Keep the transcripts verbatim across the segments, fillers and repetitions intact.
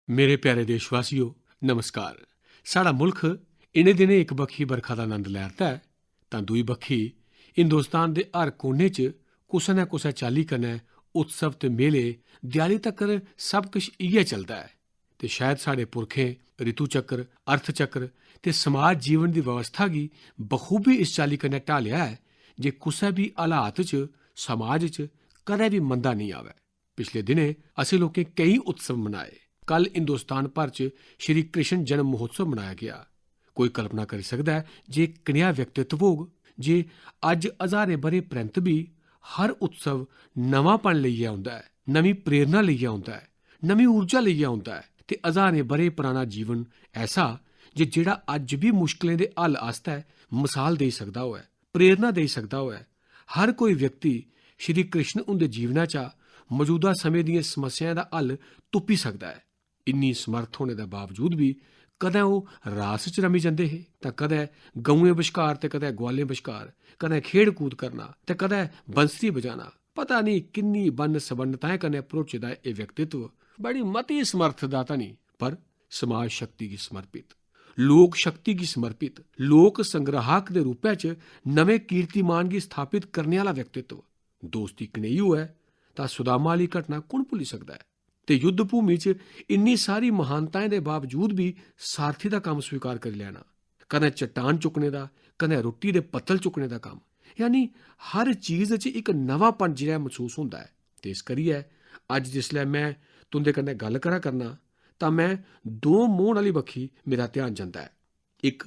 मेरे प्यारे देशवासियो, नमस्कार। साढ़ा मुल्ख इ'नें दिनें इक बक्खी बरखा दा आनंद लै 'रदा ऐ, तां दूई बक्खी हिंदुस्तान दे हर कोने च कुसै ना कुसै चाल्ली कन्नै उत्सव ते मेले, देआली तक्कर सब किश इ'यै चलदा ऐ। ते शायद साढ़े पुरखें ऋतु चक्र, अर्थ चक्र ते समाज जीवन दी व्यवस्था गी बखूबी इस चाल्ली कन्नै ढालेआ ऐ जे कुसै बी हालात च समाज च कदें बी मंदा नेईं आवै। पिछले दिनें असें लोकें केई उत्सव मनाए। कल हिंदुस्तान भर च श्री कृष्ण जन्म महोत्सव मनाया गेआ। कोई कल्पना करी सकदा ऐ जे कनेहा व्यक्तित्व होग जे अज्ज हजारें ब'रें परैंत बी हर उत्सव नमांपन लेइयै औंदा ऐ, नमीं प्रेरणा लेइयै औंदा ऐ, नमीं ऊर्जा लेइयै औंदा ऐ ते हजारें ब'रें पराना जीवन ऐसा जे जेह्ड़ा अज्ज बी मुश्कलें दे हल आस्तै मसाल देई सकदा होऐ, प्रेरणा देई सकदा होऐ। हर कोई व्यक्ति श्री कृष्ण हुंदे जीवना चा मजूदा समें दियें समस्याएं दा हल तुप्पी सकदा ऐ। इन्नी समर्थ होने दे बावजूद बी कदें ओह् रास च रमी जंदे हे, तां कदें गऊएं बश्कार ते कदें ग्वालें बश्कार, कदें खेड कूद करना ते कदें बंसरी बजाना। पता नेईं किन्नी बन्न सबन्नताएं कन्नै भरोचे दा एह् व्यक्तित्व। बड़ी मती समर्थ दा धनी, पर समाज शक्ति गी समर्पित, लोक शक्ति गी समर्पित, लोक संग्राहक दे रूपै च नमें कीर्तिमान गी स्थापित करने आह्ला व्यक्तित्व। दोस्ती कनेही होऐ, तां सुदामा आह्ली घटना कु'न भुल्ली सकदा ऐ? ते युद्ध भूमि च इन्नी सारी महानताएं दे बावजूद बी सारथी दा कम्म स्वीकार करी लैना, कदें चट्टान चुक्कने दा, कदें रुट्टी दे पत्तल चुक्कने दा कम्म, यानी हर चीज च इक नमांपन जेहा मसूस होंदा ऐ। ते इस करियै अज्ज जिसलै में तुं'दे कन्नै गल्ल करा करना, तां में दो मोहन आह्ली बक्खी मेरा ध्यान जंदा ऐ। इक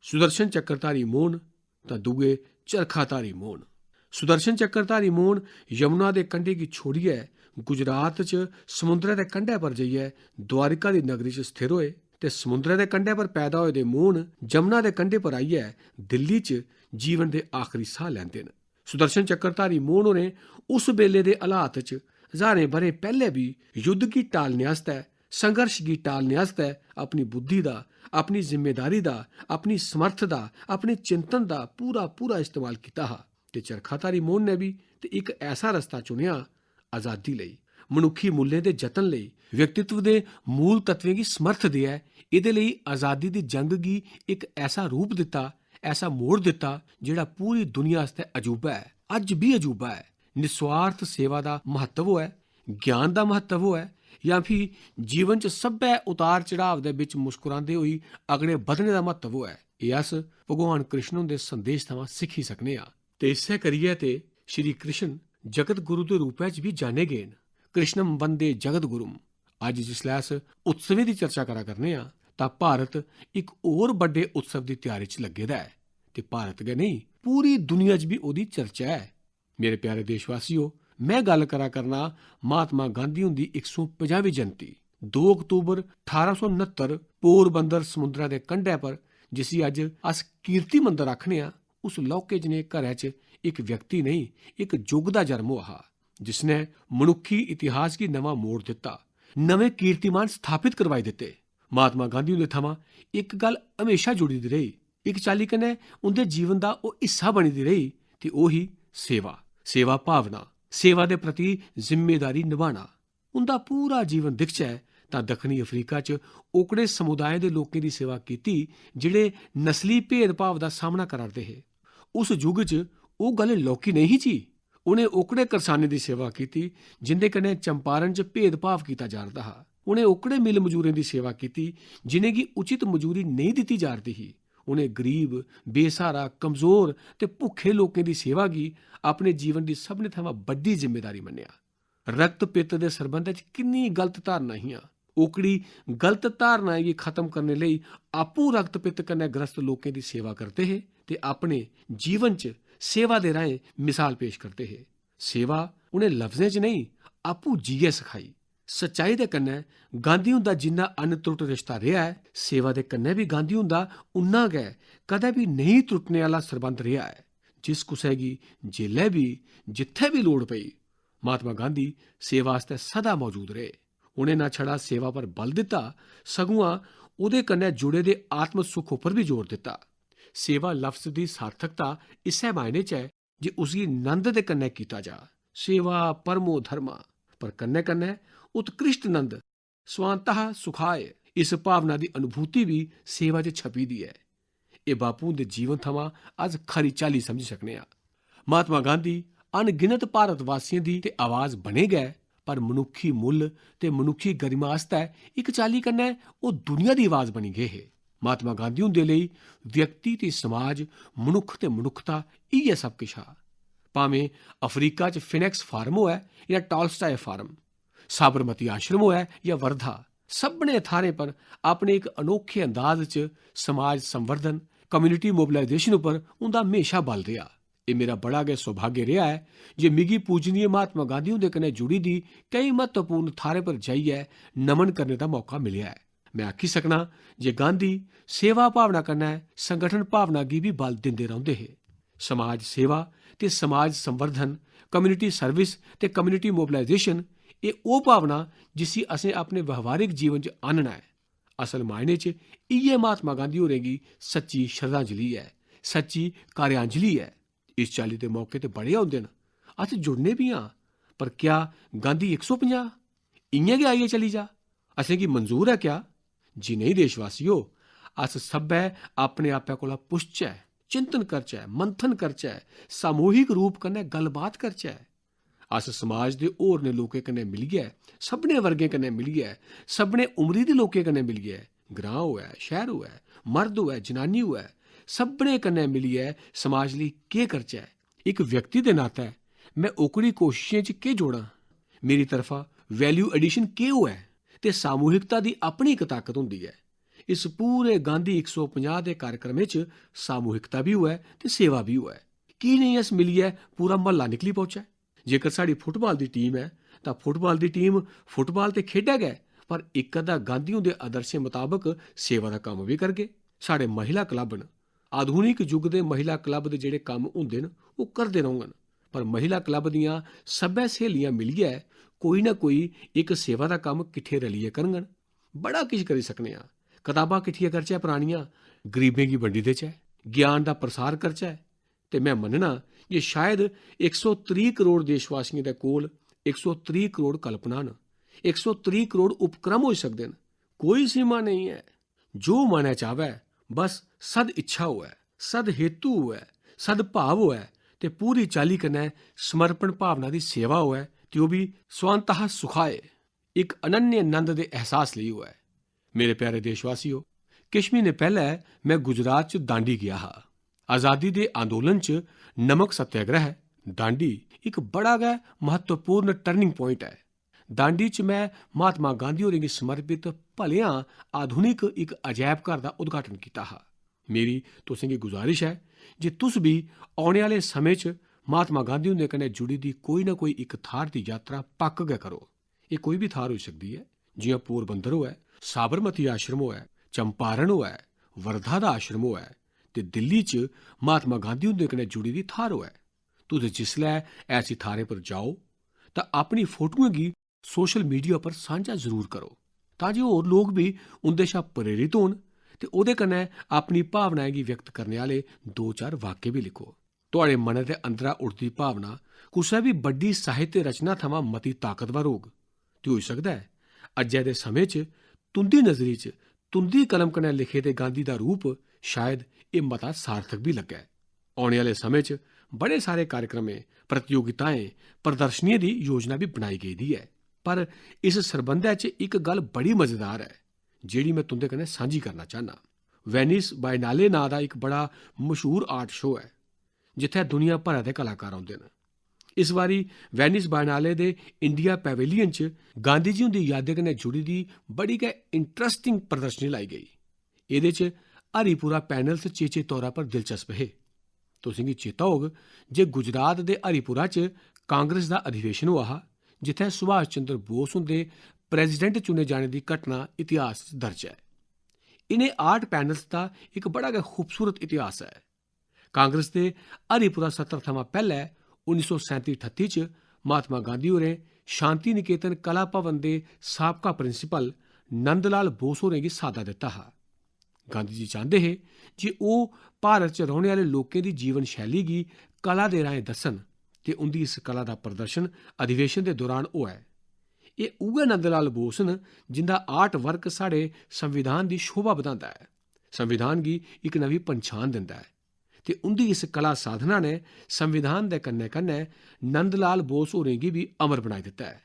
सुदर्शन चक्रधारी मोहन, तां दूए चरखाधारी मोहन। सुदर्शन चक्रधारी मोहन यमुना दे कंढे गी छोड़ियै गुजरात च समुंदरै दे कंढै पर जाइयै द्वारिका दी नगरी च स्थिर होए ते समुंदरै दे कंढै पर पैदा होए दे मोहन जमुना दे कंढे पर आइयै दिल्ली च जीवन दे आखरी साह लैंदे न। सुदर्शन चक्रधारी मोहन होरें उस बेले दे हालात च ज्हारें ब'रें पैह्ले बी युद्ध गी टालने आस्तै, संघर्ष गी टालने आस्तै अपनी बुद्धि दा, अपनी जिम्मेदारी दा, अपनी समर्थ दा, अपने चिंतन दा पूरा पूरा इस्तेमाल कीता हा। ते चरखाधारी मोहन ने बी ते इक ऐसा रस्ता चुनेआ, आजादी लेई, मनुक्खी मुल्लें दे जतन लेई, व्यक्तित्व दे मूल तत्वें गी समर्थ देऐ। एह्दे लेई आजादी दी जंग गी इक ऐसा रूप दित्ता, ऐसा मोड़ दित्ता, जेह्ड़ा पूरी दुनिया आस्तै अजूबा ऐ, अज्ज बी अजूबा ऐ। निस्वार्थ सेवा दा म्हत्तव होऐ, ज्ञान दा म्हत्तव होऐ, जां फ्ही जीवन च सब्भै उतार चढ़ाव दे बिच मुस्कुरांदे होई अगड़े बधने दा म्हत्तव होऐ, एह् अस भगवान कृष्ण हुंदे संदेश थमां सिक्खी सकने आं। ते इस्सै करियै ते श्री कृष्ण जगत गुरु दे रूपै च बी जाने गे न। कृष्णम वंदे जगत गुरुम। अज्ज जिसलै अस उत्सवें दी चर्चा करा करने आं, तां भारत इक होर बड्डे उत्सव दी त्यारी च लग्गे दा ऐ। ते भारत गै नेईं, पूरी दुनिया च बी ओह्दी चर्चा ऐ। मेरे प्यारे देशवासियो, में गल्ल करा करना महात्मा गांधी हुंदी इक सौ पंजाहवीं जयंती। दो अक्तूबर ठारां सौ न्हत्तर, पोरबंदर समुंदरै दे कंढै पर, जिसी अज्ज अस कीर्ति मंदर आखने आं, उस लौह्के जनेह् घरै च इक व्यक्ति नेईं, इक युग दा जन्म होआ हा, जिसने मनुक्खी इतिहास गी नमां मोड़ दित्ता, नमें कीर्तिमान स्थापत करवाई दित्ते। महात्मा गांधी हुंदे थमां इक गल्ल म्हेशा जुड़ी दी रेही, इक चाल्ली कन्नै उं'दे जीवन दा ओह् हिस्सा बनी दी रेही, ते ओह् ही सेवा, सेवा भावना, सेवा दे प्रति जिम्मेदारी नभाना। उं'दा पूरा जीवन दिखचै, तां दक्खनी अफ्रीका च ओकड़े समुदाएं दे लोकें दी सेवा कीती, जेह्ड़े नस्ली भेदभाव दा सामना करा 'रदे हे। उस युग च ओह् गल्ल लौह्की नेईं ही जी। उ'नें ओकड़े करसानें दी सेवा कीती, जिं'दे कन्नै चंपारण च भेदभाव कीता जा 'रदा हा। उ'नें ओकड़े मिल मजूरें दी सेवा कीती, जि'नेंगी उचित मजूरी नेईं दित्ती जा 'रदी ही। उ'नें गरीब, बेसहारा, कमजोर ते भुक्खे लोकें दी सेवा गी अपने जीवन दी सभनें थमां बड्डी जिम्मेदारी मन्नेआ। रक्त पित्त दे सरबंधै च किन्नी गलत धारणां हियां। ओकड़ी गलत धारणाएं गी खत्म करने लेई आपूं रक्त पित्त कन्नै ग्रस्त लोकें दी सेवा करदे हे ते अपने जीवन च सेवा दे राहें मिसाल पेश करदे हे। सेवा उ'नें लफ्जें च नेईं, आपूं जियै सखाई। सच्चाई दे कन्नै गांधी हुंदा जिन्ना अनत्रुट रिश्ता रेहा ऐ, सेवा दे कन्नै बी गांधी हुंदा उन्ना गै कदें बी नेईं त्रुट्टने आह्ला सरबंध रेहा ऐ। जिस कुसै गी जेल्लै बी, जित्थै बी लोड़ पेई, महात्मा गांधी सेवा आस्तै सदा मौजूद रेह्। उ'नें ना छड़ा सेवा पर बल दित्ता, सगुआं ओह्दे कन्नै जुड़े दे आत्म सुख उप्पर बी जोर दित्ता। सेवा लफ्ज दी सार्थकता इस्सै मायने च ऐ जे उसगी नंद दे कन्नै कीता जा। सेवा परमो धर्मा, पर कन्नै-कन्नै उत्कृष्ट नंद, स्वांतः सुखाय। इस भावना दी अनुभूति बी सेवा च छपी दी ऐ। एह् बापू हुंदे जीवन थमां अस खरी चाल्ली समझी सकने आं। महात्मा गांधी अनगिनत भारतवासियें दी ते आवाज बने गै, पर मनुक्खी मुल्ल ते मनुक्खी गरिमा आस्तै इक चाल्ली कन्नै ओह् दुनिया दी आवाज बनी गे हे। महात्मा गांधी हुंदे लेई व्यक्ति ते समाज, मनुक्ख ते मनुक्खता, इ'यै सब किश हा। भामें अफ्रीका च फिनेक्स फार्म होऐ जां टॉलस्टॉय फार्म, साबरमती आश्रम होऐ जां वर्धा, सभनें थाह्रें पर अपने इक अनोखे अंदाज च समाज संवर्धन, कम्युनिटी मोबिलाइजेशन उप्पर उं'दा म्हेशा बल रेहा। एह् मेरा बड़ा गै सौभाग्य रेहा ऐ जे मिगी पूजनीय महात्मा गांधी हुंदे कन्नै जुड़ी दी केई म्हत्तवपूर्ण थाह्रें पर जाइयै नमन करने दा मौका मिलेआ ऐ। में आखी सकनां जे गांधी सेवा भावना कन्नै संगठन भावना गी बी बल दिंदे रौंह्दे हे। समाज सेवा ते समाज संवर्धन, कम्युनिटी सर्विस ते कम्युनिटी मोबिलाइजेशन, एह् ओह् भावना जिसी असें अपने व्यवहारिक जीवन च आह्नना ऐ। असल मायने च इ'यै महात्मा गांधी होरें गी सच्ची श्रद्धांजलि ऐ, सच्ची कार्यांजलि ऐ। इस चाल्ली दे मौके ते बड़े होंदे न, अस जुड़ने बी आं, पर क्या गांधी इक सौ पंजाह् इ'यां गै आइयै चली जा? असेंगी मंजूर ऐ क्या? जी नेईं देशवासियो, अस सब्भै अपने आपै कोला पुछचै, चिंतन करचै, मंथन करचै, सामूहिक रूप कन्नै गल्लबात करचै। अस समाज दे होरनें लोकें कन्नै मिलियै, सभनें वर्गें कन्नै मिलियै, सभनें उमरी दे लोकें कन्नै मिलियै, ग्रां होऐ, शैह्र होऐ, मर्द होऐ, जनानी होऐ, सभनें कन्नै मिलियै समाज लेई केह् करचै? इक व्यक्ति दे नातै में ओकड़ी कोशशें च केह् जोड़ां? मेरी तरफा वैल्यू एडिशन केह् होऐ? ते सामूहिकता दी अपनी इक ताकत होंदी ऐ। इस पूरे गांधी इक सौ पंजाह् दे कार्यक्रमें च सामूहिकता बी होऐ ते सेवा बी होऐ। की नेईं अस मिलियै पूरा म्हल्ला निकली पौचै? जेकर साढ़ी फुटबाल दी टीम ऐ, तां फुटबाल दी टीम फुटबाल ते खेढै गै, पर इक अद्धा गांधी हुंदे आदर्शें मताबक सेवा दा कम्म बी करगे। साढ़े महिला क्लब न, आधुनिक युग दे महिला क्लब दे जेह्ड़े कम्म होंदे न, ओह् करदे रौह्ङन, पर महिला क्लब दियां सब्भै स्हेलियां मिलियै कोई ना कोई इक सेवा दा कम्म किट्ठे रलियै करङन। बड़ा किश करी सकने आं। कताबां किट्ठियां करचै परानियां, गरीबें गी बंडी देचै, ज्ञान दा प्रसार करचै। ते में मन्नना जे शायद इक सौ त्रीह् करोड़ देशवासियें दे कोल इक सौ त्रीह् करोड़ कल्पना न, इक सौ त्रीह् करोड़ उपक्रम होई सकदे न। कोई सीमा नेईं ऐ। जो मनै च आवै, बस सद इच्छा होऐ, सद हेतु होऐ, सद भाव होऐ ते पूरी चाल्ली कन्नै समर्पण भावना दी सेवा होऐ ते ओह् बी स्वांतः सुखाय, इक अनन्य नंद दे एहसास लेई होऐ। मेरे प्यारे देशवासियो, किश म्हीने पैह्लै में गुजरात च दांडी गेआ हा। आजादी दे आंदोलन च नमक सत्याग्रह, दांडी, इक बड़ा गै महत्वपूर्ण टर्निंग प्वाइंट ऐ। दांडी च में महात्मा गांधी होरें गी समर्पित भलेआं आधुनिक इक अजैब घर दा उद्घाटन कीता हा। मेरी तुसें गी गुजारिश ऐ जे तुस बी औने आह्ले समें च महात्मा गांधी हुंदे कन्नै जुड़ी दी कोई ना कोई इक थाह्र दी यात्रा पक्क गै करो। एह् कोई बी थाह्र होई सकदी ऐ, जि'यां पोरबंदर होऐ, साबरमती आश्रम होऐ, चंपारण होऐ, वर्धा दा आश्रम होऐ ते दिल्ली च महात्मा गांधी हुंदे कन्नै जुड़ी दी थाह्र होऐ। तुस जिसलै ऐसी थाह्रें पर जाओ, तां अपनी फोटोएं गी सोशल मीडिया पर सांझा जरूर करो, तां जे होर लोक बी उं'दे शा प्रेरित होन ते ओह्दे कन्नै अपनी भावनाएं गी व्यक्त करने आह्ले दो चार वाक्य बी लिखो। थुआढ़े मनै दे अंदरा उठदी भावना कुसै बी बड्डी साहित्य रचना थमां मती ताकतवर होग। ते होई सकदा ऐ, अज्जै दे समें च तुं'दी नजरी च तुं'दी कलम कन्नै लिखे दे गांधी दा रूप शायद एह् मता सार्थक बी लग्गै। औने आह्ले समें च बड़े सारे कार्यक्रमें, प्रतियोगिताएं, प्रदर्शनियें दी योजना बी बनाई गेदी ऐ। पर इस सरबंधै च इक गल्ल बड़ी मजेदार ऐ, जेह्ड़ी में तुं'दे कन्नै सांझी करना चाह्न्नां। वेनिस बायनाले नांऽ दा इक बड़ा मशहूर आर्ट शो ऐ, जित्थै दुनिया भरै दे कलाकार औंदे न। इस बारी वेनिस बायनाले दे इंडिया पैवेलियन च गांधी जी हुंदी यादें कन्नै जुड़ी दी बड़ी गै इंटरेस्टिंग प्रदर्शनी लाई गेई। एह्दे च हरिपुरा पैनल्स चेचे तौरा पर दिलचस्प हे। तुसेंगी चेता होग जे गुजरात दे हरिपुरा च कांग्रेस दा अधिवेशन होआ हा, जित्थै सुभाष चंद्र बोस हुंदे प्रेसिडेंट चुने जाने दी घटना इतिहास च दर्ज ऐ। इ'नें आर्ट पैनल्स दा इक बड़ा गै खूबसूरत इतिहास ऐ। कांग्रेस दे हरिपुरा सत्र थमां पैह्लै उन्नी सौ सैंती ठत्ती च महात्मा गांधी होरें शांति निकेतन कला भवन दे साबका प्रिंसिपल नंदलाल बोस होरें गी साद्दा दित्ता हा। गांधी जी चांह्दे हे जे ओह् भारत च रौह्ने आह्ले लोकें दी जीवन शैली गी कला दे राहें दस्सन ते उं'दी इस कला दा प्रदर्शन अधिवेशन दे दौरान होऐ। एह् उ'ऐ नंदलाल बोस न जिंदा आर्ट वर्क साढ़े संविधान दी शोभा बधांदा ऐ, संविधान गी इक नमीं पंछान दिंदा ऐ। ते उंदी इस कला साधना ने संविधान दे कन्नै-कन्नै नंदलाल बोस होरें गी बी अमर बनाई दित्ता ऐ।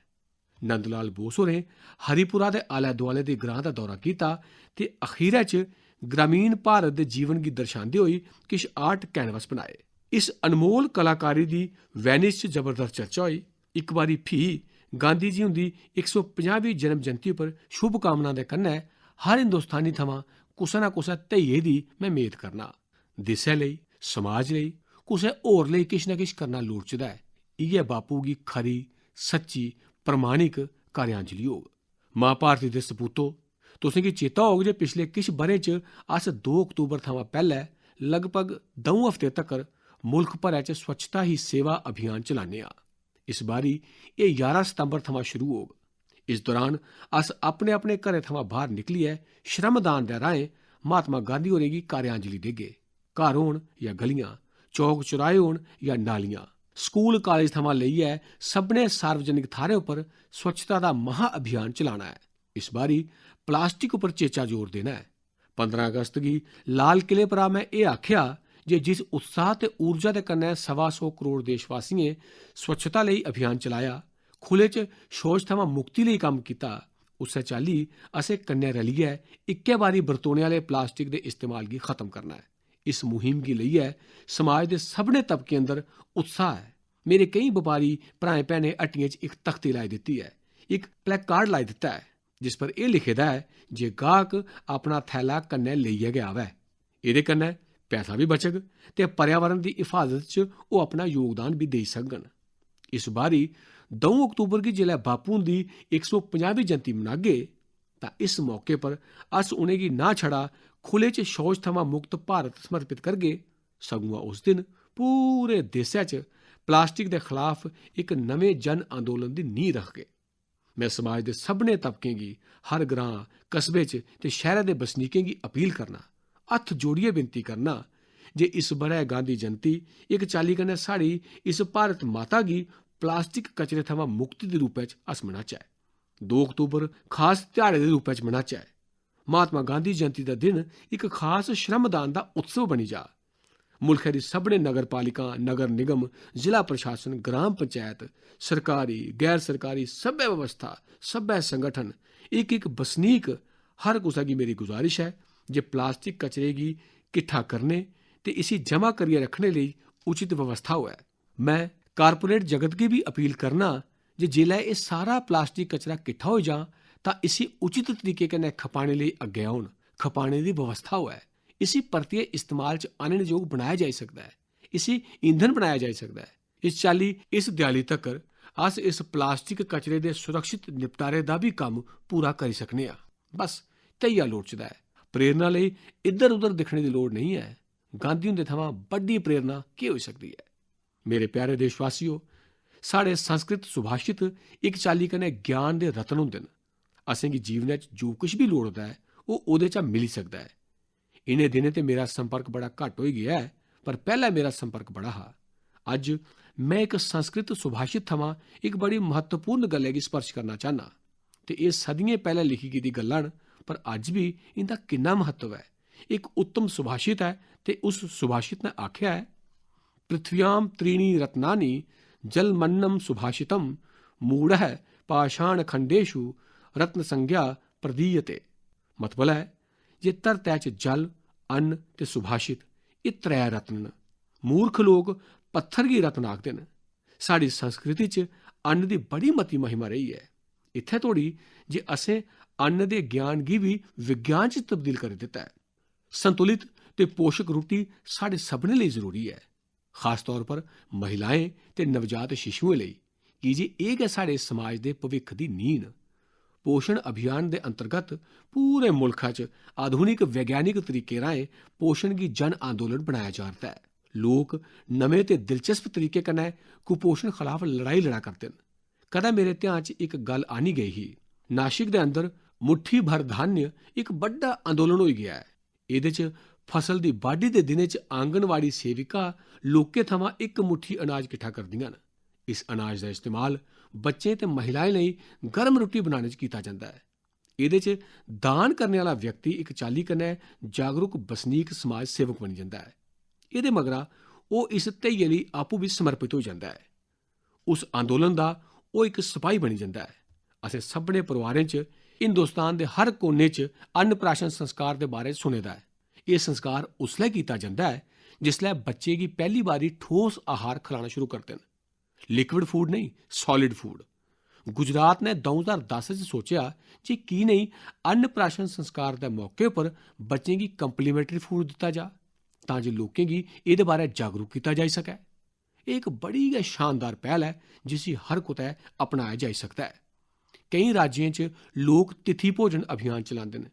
नंदलाल बोस होरें हरिपुरा दे आलै-दुआलै दे ग्रां दा दौरा कीता ते अखीरै च ग्रामीण भारत दे जीवन गी दर्शांदे होई किश आर्ट कैनवस बनाए। इस अनमोल कलाकारी दी वेनिस च जबरदस्त चर्चा होई। इक बारी फ्ही गांधी जी हुंदी इक सौ पंजाहवीं जन्म जयंती पर शुभकामना दे कन्नै हर हिंदुस्तानी थमां कुसै ना कुसै ध्येइये दी में मेद करना। देसै लेई, समाज लेई, कुसै होर लेई किश ना किश करना लोड़चदा ऐ। इ'यै बापू गी खरी, सच्ची, प्रमाणिक कार्यांजलि होग। मां भारती दे सपूतो, तुसेंगी चेता होग जे पिछले किश ब'रें च अस दो अक्तूबर थमां पैह्लै लगभग द'ऊं हफ्ते तक्कर मुल्ख भरै च स्वच्छता ही सेवा अभियान चलाने आं। इस बारी एह् ञारां सितंबर थमां शुरू होग। इस दौरान अस अपने-अपने घरें थमां बाह्र निकलियै श्रमदान दे राहें महात्मा गांधी होरें गी कार्यांजलि देगे। घर होन जां गलियां, चौक चौराहे होन जां नालियां, स्कूल कालेज थमां लेइयै सभनें सार्वजनिक थाह्रें उप्पर स्वच्छता दा महा अभियान चलाना ऐ। इस बारी प्लास्टिक उप्पर चेचा जोर देना ऐ। पंदरां अगस्त गी लाल किले परा में एह् आखेआ जे जिस उत्साह ते ऊर्जा दे कन्नै सवा सौ करोड़ देशवासियें स्वच्छता लेई अभियान चलाया, खु'ले च शौच थमां मुक्ति लेई कम्म कीता, उस्सै चाल्ली असें कन्नै रलियै इक्कै बारी बरतोने आह्ले प्लास्टिक दे इस्तेमाल गी खत्म करना ऐ। इस मुहिम गी लेइयै समाज दे सभनें तबकें अंदर उत्साह ऐ। मेरे केईं बपारी भ्राएं भैनें हट्टियें च इक तख्ती लाई दित्ती ऐ, इक प्लेकार्ड लाई दित्ता ऐ, जिस पर एह् लिखे दा ऐ जे गाह्क अपना थैला कन्नै लेइयै गै आवै। एह्दे कन्नै पैसा बी बचग ते पर्यावरण दी हिफाजत च ओह् अपना योगदान बी देई सकडन। इस बारी द'ऊं अक्तूबर गी जिसलै बापू हुंदी इक सौ पंजाहवीं जयंती मनागे, तां इस मौके पर अस उ'नेंगी ना छड़ा खु'ले च शौच थमां मुक्त भारत समर्पित करगे, सगुआं उस दिन पूरे देसै च प्लास्टिक दे खलाफ इक नमें जन आंदोलन दी नींह रखगे। में समाज दे सभनें तबकें गी, हर ग्रां, कस्बे च ते शैह्रै दे बसनीकें गी अपील करना, हत्थ जोड़ियै विनती करना जे इस ब'रै गांधी जयंती इक चाल्ली कन्नै साढ़ी इस भारत माता गी प्लास्टिक कचरे थमां मुक्ति दे रूपै च अस मनाचै। दो अक्तूबर खास ध्याड़े दे रूपै च मनाचै। महात्मा गांधी जयंती दा दिन इक खास श्रमदान दा उत्सव बनी जा। मुल्खै दी सभनें नगर पालिकां, नगर निगम, जिला प्रशासन, ग्राम पंचैत, सरकारी, गैर सरकारी सब्भै व्यवस्था, सब्भै संगठन, इक इक बसनीक, हर कुसै गी मेरी गुजारिश ऐ जे प्लास्टिक कचरे गी किट्ठा करने ते इसी जमा करियै रक्खने लेई उचित व्यवस्था होऐ। में कारपोरेट जगत गी बी अपील करना जे जिसलै एह् सारा प्लास्टिक कचरा किट्ठा होई जां तां इसी उचित तरीके कन्नै खपाने लेई अग्गें औन, खपाने दी व्यवस्था होऐ। इसी परतियै इस्तेमाल च आह्नने जोग बनाया जाई सकदा ऐ, इसी ईंधन बनाया जाई सकदा ऐ। इस चाल्ली इस देआली तक्कर अस इस प्लास्टिक कचरे दे सुरक्षित निपटारे दा बी कम्म पूरा करी सकने आं। बस ध्येइया लोड़चदा ऐ। प्रेरणा लेई इद्धर उद्धर दिक्खने दी लोड़ नेईं ऐ। गांधी हुंदे थमां बड्डी प्रेरणा केह् होई सकदी ऐ? मेरे प्यारे देशवासियो, साढ़े संस्कृत सुभाषित इक चाल्ली कन्नै ज्ञान दे रतन होंदे न। असेंगी जीवनै च जो किश बी लोड़दा ऐ, ओह् ओह्दे चा मिली सकदा ऐ। इ'नें दिनें ते मेरा संपर्क बड़ा घट्ट होई गेआ ऐ, पर पैह्लें मेरा संपर्क बड़ा हा। अज्ज में इक संस्कृत सुभाषित थमां इक बड़ी म्हत्तवपूर्ण गल्लै गी स्पर्श करना चाह्न्नां। ते एह् सदियें पैह्लें लिखी गेदी गल्लां न, पर अज्ज बी इं'दा किन्ना म्हत्तव ऐ। इक उत्तम सुभाषित ऐ ते उस सुभाषित ने आखेआ ऐ, "पृथ्व्यां त्रीणि रत्नानि जलमन्नं सुभाषितम्, मूढः पाषाणखण्डेषु रत्नसंज्ञा प्रदीयते।" मतलब ऐ जे धरतै च जल, अन्न ते सुभाषित, एह् त्रै रत्न न। मूर्ख लोक पत्थर गी रत्न आखदे न। साढ़ी संस्कृति च अन्न दी बड़ी मती महिमा रेही ऐ। इत्थै धोड़ी जे असें अन्न दे ज्ञान गी बी विज्ञान च तब्दील करी दित्ता ऐ। संतुलित ते पोशक रुट्टी साढ़े सभनें लेई जरूरी ऐ, खास तौर पर महिलाएं ते नवजात शिशुएं लेई, की जे एह् गै साढ़े समाज दे भविक्ख दी नींह् न। पोषण अभियान दे अंतर्गत पूरे मुल्खा च आधुनिक वैज्ञानिक तरीके राहें पोषण गी जन आंदोलन बनाया जा'रदा ऐ। लोक नमें ते दिलचस्प तरीके कन्नै कुपोषण खलाफ लड़ाई लड़ा करदे न। कदै मेरे ध्यान च इक गल्ल आनी गेई ही। नाशिक दे अंदर मुट्ठी भर धान्य इक बड्डा आंदोलन होई गेआ ऐ। एह्दे च फसल दी बाड्ढी दे दिनें च आंगनवाड़ी सेविका लोकें थमां इक मुट्ठी अनाज किट्ठा करदियां न। इस अनाज दा इस्तेमाल बच्चें ते महिलाएं लेई गर्म रुट्टी बनाने च कीता जंदा ऐ। एह्दे च दान करने आह्ला व्यक्ति इक चाल्ली कन्नै जागरूक बसनीक समाज सेवक बनी जंदा ऐ। एह्दे मगरा ओह् इस ध्येइये लेई आपूं बी समर्पित होई जंदा ऐ। उस आंदोलन दा ओह् इक सपाही बनी जंदा ऐ। असें सभनें परोआरें च हिंदुस्तान दे हर कोने च अन्न प्राशन संस्कार दे बारे च सुने दा ऐ। एह् संस्कार उसलै कीता जंदा ऐ जिसलै बच्चे गी पैह्ली बारी ठोस आहार खलाना शुरू करदे न। लिक्विड फूड नेईं, सॉलिड फूड। गुजरात ने दो ज्हार दस च सोचेआ जे की नेईं अन्न प्राशन संस्कार दे मौके पर बच्चें गी कम्प्लीमेंट्री फूड दित्ता जा, तां जे लोकें गी एह्दे बारै जागरूक कीता जाई सकै। एह् इक बड़ी गै शानदार पैह्ल ऐ जिसी हर कुतै अपनाया जाई सकदा ऐ। केईं राज्यें च लोक तिथि भोजन अभियान चलांदे न।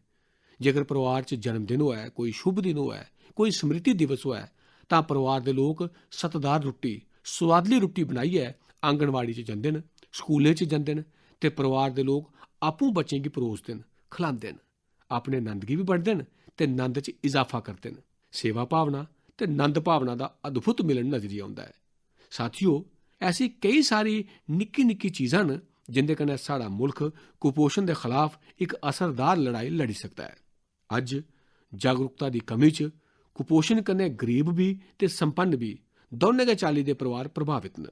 जेकर परोआर च जन्मदिन होऐ, कोई शुभ दिन होऐ, कोई स्मृति दिवस होऐ, तां परोआर दे लोक सतदार रुट्टी, सोआदली रुट्टी बनाइयै आंगनवाड़ी च जंदे न, स्कूलें च जंदे न ते परोआर दे लोक आपूं बच्चें गी परोसदे न, खलांदे न। अपने नंद गी बी बंडदे न ते नंद च इजाफा करदे न। सेवा भावना ते नंद भावना दा अद्भुत मिलन नजरी औंदा ऐ। साथियो, ऐसी केई सारी निक्की निक्की चीजां न जिंदे कन्नै साढ़ा मुल्ख कुपोषण दे खलाफ इक असरदार लड़ाई लड़ी सकदा ऐ। अज्ज जागरूकता दी कमी च कुपोषण कन्नै गरीब बी ते संपन्न बी दौनें गै चाल्ली दे परोआर प्रभावत न।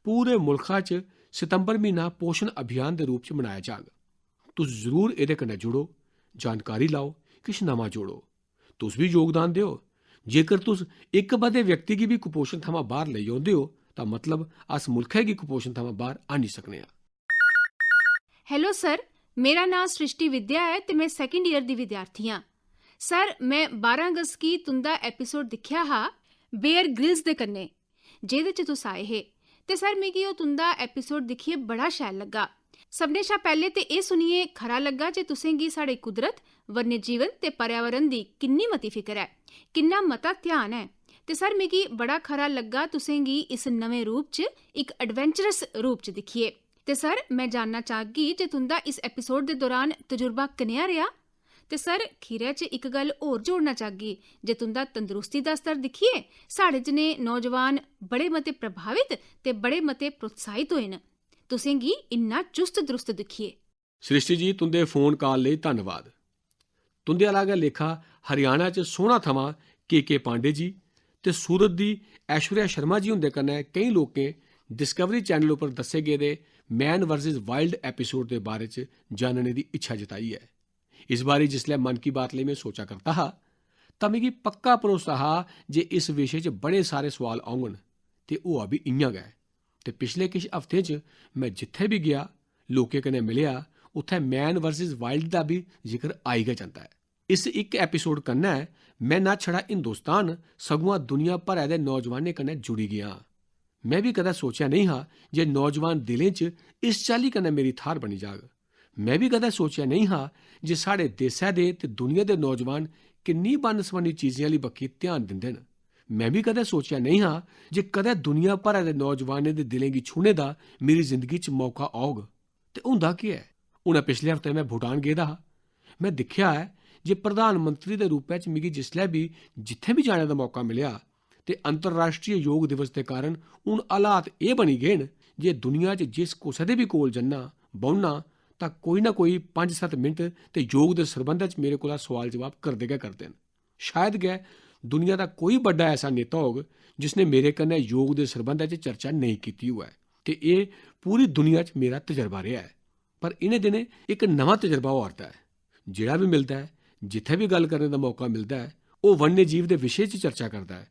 पूरे मुल्खा च सितंबर म्हीना पोषण अभियान दे रूप च मनाया जाग। तुस जरूर एह्दे कन्नै जुड़ो, जानकारी लाओ, किश नमां जोड़ो। तुस बी योगदान देओ। जेकर तुस इक बद्धे व्यक्ति गी बी कुपोषण थमां बाह्र लेई औंदे ओ, तां मतलब अस मुल्खै गी कुपोषण थमां बाह्र आह्नी सकने आं। हेलो सर, मेरा नांऽ सृष्टि विद्या ऐ ते में सैकंड ईयर दी विद्यार्थी आं। सर, में बारां अगस्त गी तुं'दा एपिसोड दिक्खेआ हा बेयर ग्रिल्स दे कन्नै, जेह्दे च तुस आए हे। ते सर, मिगी ओह् तुं'दा एपिसोड दिक्खियै बड़ा शैल लग्गा। सभनें शा पैह्लें ते एह् सुनियै खरा लग्गा जे तुसें गी साढ़े कुदरत, वन्यजीवन ते पर्यावरण दी किन्नी मती फिकर ऐ, किन्ना मता ध्यान ऐ। ते सर, मिगी बड़ा खरा लग्गा तुसें गी इस नमें रूप च, इक एडवेंचरस रूप च दिक्खियै। ते सर, में जानना चाहगी जे तुं'दा इस एपिसोड दे दौरान तजुर्बा कनेहा रेहा? ते सर, खीरै च इक गल्ल होर जोड़ना चाहगी जे तुं'दा तंदरुस्ती दा स्तर दिक्खियै साढ़े जनेह् नौजवान बड़े मते प्रभावत ते बड़े मते प्रोत्साहित होए न। तुसें गी इन्ना चुस्त दरुस्त दिक्खियै। सृष्टि जी, तुं'दे फोन काल लेई धन्नवाद। तुं'दे आह्ला गै लेखा हरियाणा च सोहना थमां के के पांडे जी ते सूरत दी ऐश्वर्या शर्मा जी हुंदे कन्नै केईं लोकें डिस्कवरी चैनल उप्पर दस्से गेदे man versus wild episode they बारे च जानने दी इच्छा जताई ऐ। इस बारी जिसलै मन की बात लेई में सोचा करदा हा, तां मिगी पक्का भरोसा हा जे इस विशे च बड़े सारे सोआल औङन, ते होआ बी इ'यां गै। ते पिछले किश हफ्तें च में जित्थै बी गेआ, लोकें कन्नै मिलेआ, उत्थै मैन वर्सेस वाइल्ड दा बी जिक्र आई गै जंदा ऐ। इस इक एपिसोड कन्नै में ना छड़ा हिंदुस्तान, सगुआं दुनिया भरै दे नौजवानें कन्नै जुड़ी गेआ आं। में बी कदें सोचेआ नेईं हा जे नौजवान दिलें च इस चाल्ली कन्नै मेरी थाह्र बनी जाग। में बी कदें सोचेआ नेईं हा जे साढ़े देसै दे ते दुनिया दे नौजवान किन्नी बन्न-सबन्नी चीजें आह्ली बक्खी ध्यान दिंदे न। में बी कदें सोचेआ नेईं हा जे कदें दुनिया भरै दे नौजवानें दे दिलें गी छूह्ने दा मेरी जिंदगी च मौका औग। ते होंदा केह् ऐ? हुनै पिछले हफ्ते में भूटान गेदा हा। में दिक्खेआ ऐ जे प्रधानमंत्री दे रूपै च मिगी जिसलै बी जित्थै बी जाने दा मौका मिलेआ, ते अंतर्राष्ट्रीय योग दिवस दे कारण हून हालात एह् बनी गे न जे दुनिया च जिस कुसै दे बी कोल जन्ना, बौह्ना, तां कोई ना कोई पंज सत्त मिंट ते योग दे सरबंधै च मेरे कोला सोआल जवाब करदे गै करदे न। शायद गै दुनिया दा कोई बड्डा ऐसा नेता होग जिसने मेरे कन्नै योग दे सरबंधै च चर्चा नेईं कीती होऐ, ते एह् पूरी दुनिया च मेरा तजर्बा रेहा ऐ। पर इ'नें दिनें इक नमां तजर्बा होआ 'रदा ऐ। जेह्ड़ा बी मिलदा ऐ, जित्थै बी गल्ल करने दा मौका मिलदा ऐ, ओह् वन्य जीव दे विशे च चर्चा करदा ऐ,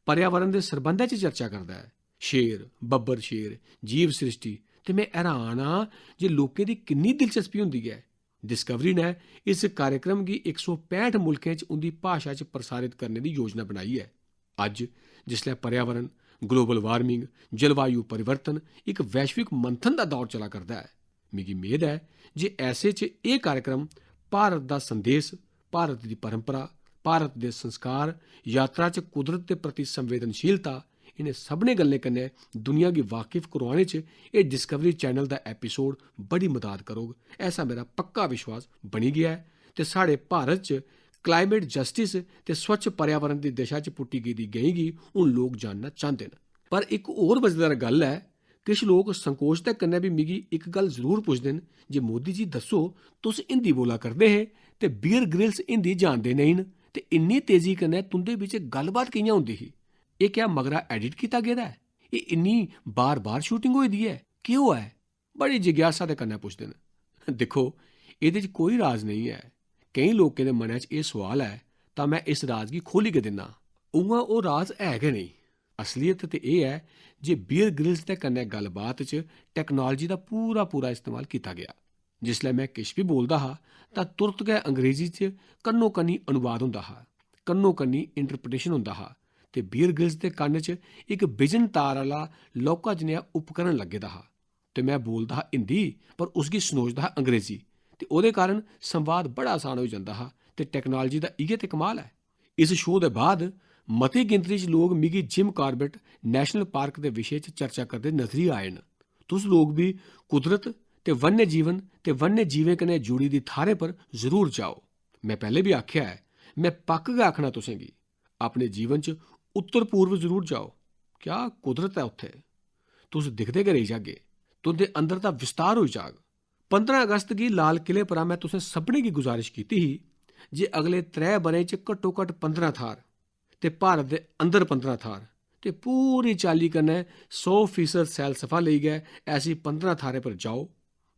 पर्यावरण दे सरबंधै च चर्चा करदा ऐ। शेर, बब्बर शेर, जीव सृष्टि, ते में हैरान आं जे लोकें दी किन्नी दिलचस्पी होंदी ऐ। डिस्कवरी ने इस कार्यक्रम गी इक सौ पैंह्ठ मुल्कें च उं'दी भाशा च प्रसारत करने दी योजना बनाई ऐ। अज्ज जिसलै पर्यावरण, ग्लोबल वार्मिंग, जलवायु परिवर्तन इक वैश्विक मंथन दा दौर चला करदा ऐ, मिगी मेद ऐ जे ऐसे च एह् कार्यक्रम भारत दा संदेश, भारत दी परंपरा, भारत दे संस्कार, यात्रा च कुदरत दे प्रति संवेदनशीलता, इ'नें सभनें गल्लें कन्नै दुनिया गी वाकिफ करोआने च एह् डिस्कवरी चैनल दा एपिसोड बड़ी मदाद करोग, ऐसा मेरा पक्का विश्वास बनी गेआ ऐ। ते साढ़े भारत च क्लाइमेट जस्टिस ते स्वच्छ पर्यावरण दी दिशा च पुट्टी गेदी गैंही गी हून लोक जानना चांह्दे न। पर इक होर मजेदार गल्ल ऐ, किश लोक संकोच दे कन्नै बी मिगी इक गल्ल जरूर पुछदे न जे मोदी जी, दस्सो, तुस हिंदी बोला करदे हे ते बियर ग्रिल्स हिंदी जानदे नेईं न ते इन्नी तेजी कन्नै तुं'दे बिच गल्लबात कि'यां होंदी ही? एह् क्या मगरा एडिट कीता गेदा ऐ? एह् इन्नी बार-बार शूटिंग होई दी ऐ? केह् होआ ऐ? बड़ी जिज्ञासा दे कन्नै पुछदे न। दिक्खो, एह्दे च कोई राज नेईं ऐ। केईं लोकें दे मनै च एह् सोआल ऐ, तां में इस राज गी खोह्ल्ली गै दिन्नां। उ'आं ओह् राज है गै नेईं। असलीयत ते एह् ऐ जे बियर ग्रिल्स दे कन्नै गल्लबात च टैक्नोलाजी दा पूरा-पूरा इस्तेमाल कीता गेआ। जिसलै में किश बी बोलदा हा, तां तुरत गै अंग्रेजी च कन्नो-कन्नी अनुवाद होंदा हा, कन्नो-कन्नी इंटरप्रिटेशन होंदा हा ते बियर ग्रिल्स दे कन्न च इक बिजन तार आह्ला लौह्का जनेहा उपकरण लग्गे दा हा। ते में बोलदा हा हिंदी, पर उसगी सनोचदा हा अंग्रेजी। ते ओह्दे कारण संवाद बड़ा आसान होई जंदा हा। ते टैक्नोलाजी दा इ'यै ते कमाल ऐ। इस शो दे बाद मती गिनतरी च लोक मिगी जिम कार्बेट नेशनल पार्क दे विशे च चर्चा करदे नजरी आए न। तुस लोक बी कुदरत ते वन्य जीवन ते वन्य जीवें कन्नै जुड़ी दी थाह्रें पर जरूर जाओ। में पैह्ले बी आखेआ ऐ, में पक्क गै आखना तुसेंगी, अपने जीवन च उत्तर पूर्व जरूर जाओ। क्या कुदरत ऐ उत्थै! तुस दिखदे गै रेही जागे। तुं'दे अंदर दा विस्तार होई जाग। पंदरां अगस्त गी लाल किले परा में तुसें सभनें गी गुजारिश कीती ही जे अगले त्रै ब'रें च घट्टो-घट्ट पंदरां थाह्र ते भारत दे अंदर पंदरां थाह्र ते पूरी चाल्ली कन्नै सौ फीसद सैलसफा लेई गै ऐसी पंदरां थाह्रें पर जाओ,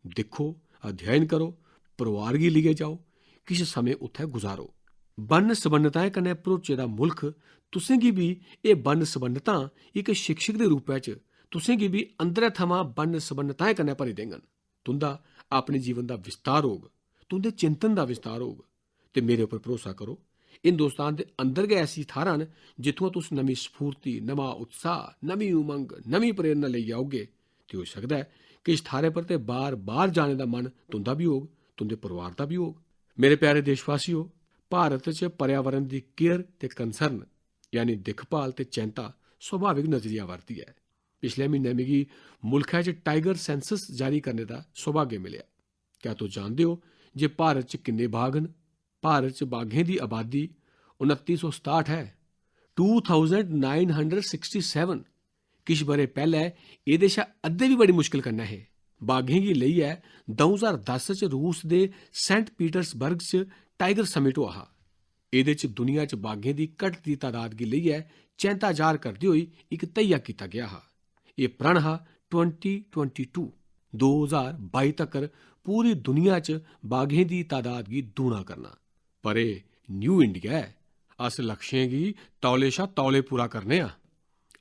दिक्खो, अध्ययन करो, परोआर गी लेइयै जाओ, किश समें उत्थै गुजारो। बन्न-सबन्नताएं कन्नै भरोचे दा मुल्ख तुसेंगी बी एह् बन्न-सबन्नतां इक शिक्षक दे रूपै च तुसेंगी बी अंदरै थमां बन्न-सबन्नताएं कन्नै भरी देङन। तुं'दा अपने जीवन दा विस्तार होग, तुं'दे चिंतन दा विस्तार होग। ते मेरे उप्पर भरोसा करो, हिंदुस्तान दे अंदर गै ऐसी थाह्रां न जित्थुआं तुस नमीं स्फूर्ति, नमां उत्साह, नमीं उमंग, नमीं प्रेरणा लेइयै औगे। ते होई सकदा ऐ किश थाह्रें पर ते बार-बार जाने दा मन तुं'दा बी होग, तुं'दे परोआर दा बी होग। मेरे प्यारे देशवासियो, भारत च पर्यावरण दी केयर ते कंसर्न, यानी दिक्खभाल ते चैंता, स्वाभाविक नजरी आवा 'रदी ऐ। पिछले म्हीने मिगी मुल्खै च टाइगर सेंसस जारी करने दा सौभाग्य मिलेआ। क्या तुस जानदे ओ जे भारत च किन्ने बाघ न? भारत च बाघें दी आबादी उनत्ती सौ सताह्ठ ऐ, two thousand nine hundred sixty seven। किश ब'रे पैह्ले एह्दे शा अद्धे बी बड़ी मुश्कल कन्नै हे। बाघें गी लेइयै द'ऊं ज्हार दस च रूस दे सेंट पीटर्सबर्ग च टाइगर समिट होआ हा। एह्दे च दुनिया च बाघें दी घटदी तादाद गी लेइयै चैंता जाह्र करदे होई इक धैया कीता गेआ हा। एह् प्रण हा twenty twenty two, दो ज्हार बाई तक्कर पूरी दुनिया च बाघें दी तादाद गी दूना करना। पर एह् न्यू इंडिया ऐ। अस लक्ष्यें गी तौले शा तौले पूरा करने आं।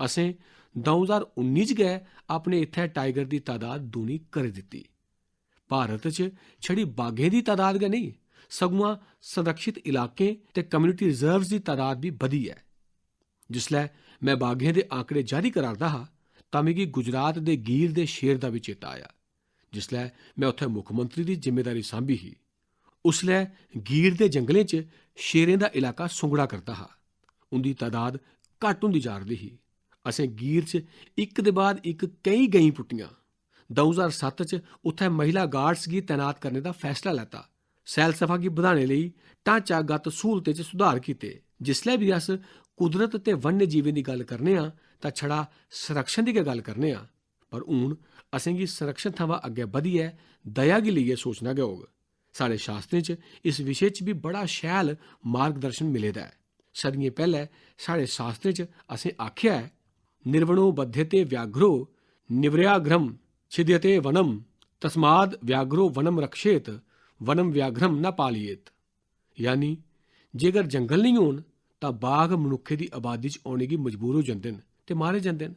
असें द'ऊं ज्हार उन्नी च गै अपने इत्थै टाइगर दी तादाद दूनी करी दित्ती। भारत च छड़ी बाघें दी तादाद गै नेईं, सगुआं संरक्षित इलाकें ते कम्युनिटी रिजर्व्स दी तादाद बी बधी ऐ। जिसलै में बाघें दे आंकड़े जारी करा 'रदा हा, तां मिगी गुजरात दे गीर दे शेर दा बी चेता आया। जिसलै में उत्थै मुक्खमंत्री दी जिम्मेदारी सांभी ही, उसलै गीर दे जंगलें च शेरें दा इलाका सुंगड़ा करदा हा। उं'दी तादाद घट्ट होंदी जा 'रदी ही। असें गीर च इक दे बाद इक केई गैईं पुट्टियां। द'ऊं ज्हार सत्त च उत्थै महिला गार्ड्स गी तैनात करने दा फैसला लैता। सैलसफा गी बधाने लेई ढांचागत स्हूलतें च सुधार कीते। जिसलै बी अस कुदरत ते वन्य जीवें दी गल्ल करने आं, तां छड़ा संरक्षण दी गै गल्ल करने आं। पर हून असेंगी संरक्षण थमां अग्गें बधियै दया गी लेइयै सोचना गै होग। साढ़े शास्त्रें च इस विशे च बी बड़ा शैल मार्गदर्शन मिले दा ऐ। सदियें पैह्ले साढ़े शास्त्रें च असें आखेआ ऐ, "निर्वणो बध्यते व्याघ्रो निव्र्याघ्रम छिद्यते वनम, तस्माद व्याघ्रो वनम रक्षेत, वनम व्याघ्रम न पालयेत।" यानी, जेकर जंगल नेईं होन, तां बाघ मनुक्खै दी आबादी च औने गी मजबूर होई जंदे न ते मारे जंदे न।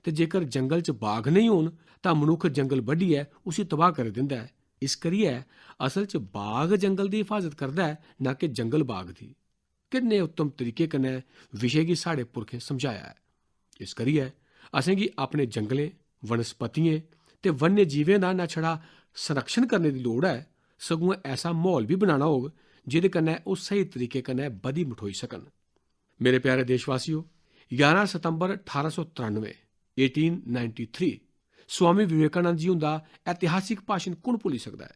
ते जेकर जंगल च बाघ नेईं होन, तां मनुक्ख जंगल बड्ढियै उसी तबाह करी दिंदा ऐ। इस करियै असल च बाघ जंगल दी हिफाजत करदा ऐ, ना कि जंगल बाघ दी। किन्ने उत्तम तरीके कन्नै विशे गी साढ़े पुरखें समझाया ऐ। इस करियै असेंगी अपने जंगलें, वनस्पतियें ते वन्य जीवें दा न छड़ा संरक्षण करने दी लोड़ ऐ, सगुआं ऐसा म्हौल बी बनाना होग जेह्दे कन्नै ओह् स्हेई तरीके कन्नै बधी मठोई सकन। मेरे प्यारे देशवासियो, ञारां सितंबर ठारां सौ त्रानुए, eighteen ninety three, Swami Vivekananda ji हुंदा ऐतिहासिक भाशन कु'न भुल्ली सकदा ऐ?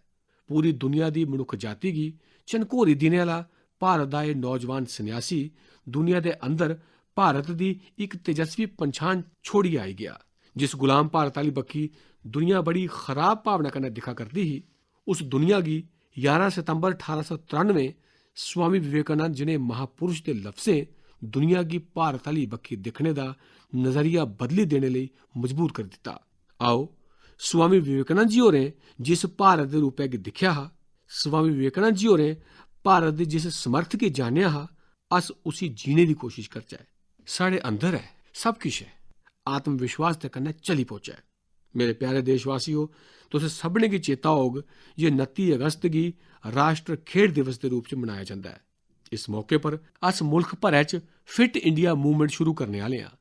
पूरी दुनिया दी मनुक्ख जाति गी झनकोरी देने आह्ला भारत दा एह् नौजवान सन्यासी दुनिया दे अंदर भारत दी इक तेजस्वी पंछान छोड़ियै आई गेआ, जिस गुलाम भारत आह्ली बक्खी दुनिया बड़ी खराब भावना कन्नै दिक्खा करदी ही, उस दुनिया गी ञारां सितंबर ठारां सौ त्रानुए स्वामी विवेकानंद जनेह् महापुरुष दे लफ्जें दुनिया गी भारत आह्ली बक्खी दिक्खने दा नजरिया बदली देने लेई मजबूर करी दित्ता। आओ, स्वामी विवेकानंद जी होरें जिस भारत दे रूपै गी दिक्खेआ हा, स्वामी विवेकानंद जी होरें भारत दे जिस समर्थ गी जानेआ हा, अस उसी जीने दी कोशश करचै। साढ़े अंदर ऐ, सब किश ऐ। आत्मविश्वास दे कन्नै चली पौचै। मेरे प्यारे देशवासियो, तुसें सभनें गी चेता होग जे उनत्ती अगस्त गी राष्ट्र खेड दिवस दे रूप च मनाया जंदा ऐ। इस मौके पर अस मुल्ख भरै च फिट इंडिया मूवमेंट शुरू करने आह्ले आं।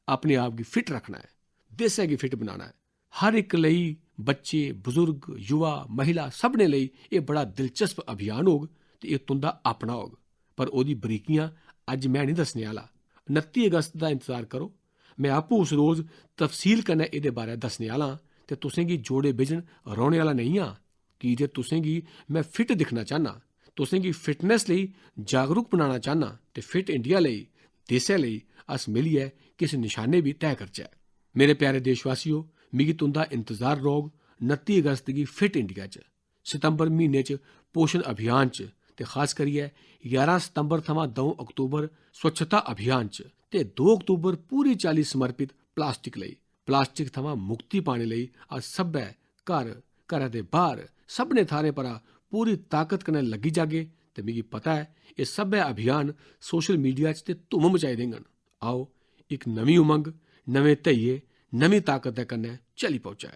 अपने आप गी फिट रखना ऐ, देसै गी फिट बनाना ऐ। हर इक लेई, बच्चे, बुजुर्ग, युवा, महिला, सभनें लेई एह् बड़ा दिलचस्प अभियान होग ते एह् तुं'दा अपना होग। पर ओह्दी बरीकियां अज्ज में निं दस्सने आह्ला। उनत्ती अगस्त दा इंतजार करो, में आपूं उस रोज तफसील कन्नै एह्दे बारै दस्सने आह्ला आं ते तुसें गी जोड़े बिजन रौह्ने आह्ला नेईं आं, की जे तुसें गी में फिट दिक्खना चाह्न्नां। तुसें गी फिटनेस लेई जागरूक बनाना चाह्न्नां ते फिट इंडिया लेई, देसै लेई अस मिलियै किश निशाने बी तय करचै। मेरे प्यारे देशवासियो, मिगी तुं'दा इंतजार रौह्ग उनत्ती अगस्त गी फिट इंडिया च। सितंबर म्हीने च पोषण अभियान च ते खास करियै ञारां सितंबर थमां दो अक्तूबर स्वच्छता अभियान च ते दो अक्तूबर पूरी चाल्ली समर्पित प्लास्टिक लेई। प्लास्टिक थमां मुक्ति पाने लेई अस सब्भै घर, घरै दे बाह्र, सभनें थाह्रें परा पूरी ताकत कन्नै लग्गी जागे ते मिगी पता ऐ, एह् सब्भै अभियान सोशल मीडिया च ते धूम मचाई देङन। आओ, इक नमीं उमंग, नमें धैइये, नमीं ताकत दे कन्नै चली पौचै।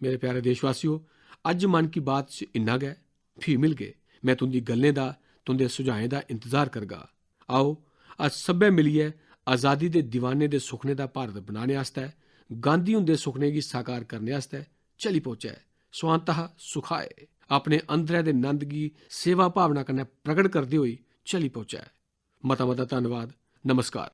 मेरे प्यारे देशवासियो, अज्ज मन की बात च इन्ना गै। फ्ही मिलगे। में तुं'दी गल्लें दा, तुं'दे सुझाएं दा इंतजार करगा। आओ, अस सब्भै मिलियै आजादी दे दीवाने दे सुखने दा भारत बनाने आस्तै, गांधी हुंदे सुखने गी साकार करने आस्तै चली पौचै। स्वांतः सुखाय। अपने अंदरै दे नंद गी सेवा भावना कन्नै प्रगट करदे होई चली पौचै। मता मता धन्नवाद। नमस्कार।